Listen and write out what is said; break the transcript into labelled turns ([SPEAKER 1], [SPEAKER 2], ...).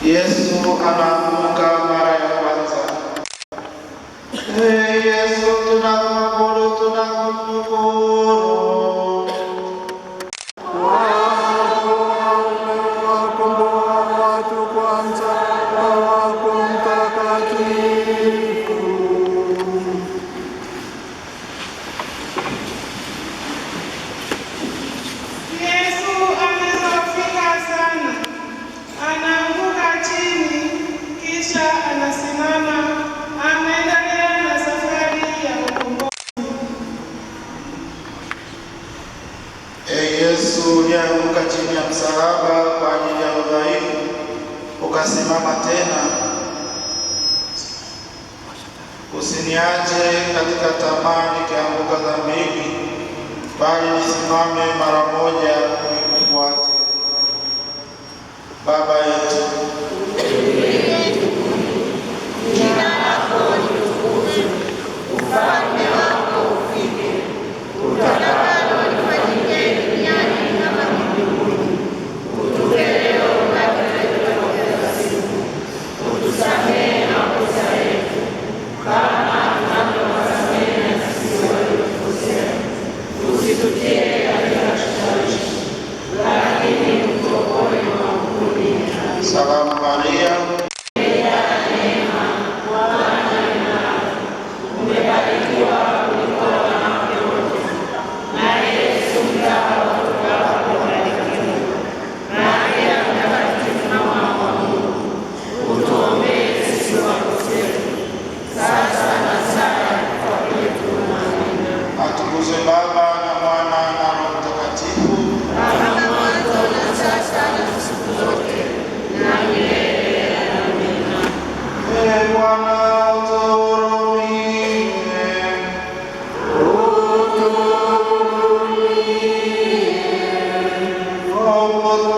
[SPEAKER 1] Yesu anaanguka mara ya kwanza. Ee Yesu, tunakuabudu, tunakushukuru.
[SPEAKER 2] Wakomboa watu kwa msalaba wako mtakatifu.
[SPEAKER 3] Yesu amedhoofika sana, anaanguka chini, kisha anasimama, anaendelea na safari ya ukombozi.
[SPEAKER 1] Ee Yesu uliyeanguka chini ya msalaba kwa ajili ya udhaifu, ukasimama tena, usiniache katika tamaa nikianguka dhambini, bali nisimame mara moja nikufuate. Baba yetu
[SPEAKER 4] Jina lako litukuzwe, ufalme wako ufike, utakalo lifanyike duniani kama mbinguni. Utupe leo mkate wetu wa kila siku, utusamehe makosa yetu kama tunavyowasamehe na sisi waliotukosea, usitutie katika kishawishi, lakini utuokoe maovuni.
[SPEAKER 1] Salamu Maria,
[SPEAKER 4] Umebarikiwa kuliko wanawake wote, naye Yesu mzao wa tumbo lako amebarikiwa. Maria Mtakatifu, mama wa Mungu, utuombee sisi wakosefu, sasa na saa ya kufa kwetu. Amina.
[SPEAKER 1] Atukuzwe Baba na Mwana na Roho Mtakatifu.
[SPEAKER 4] Kama mwanzo na sasa na siku zote na milele. Amina.
[SPEAKER 1] Ee Bwana utuhurumie. Mwokozi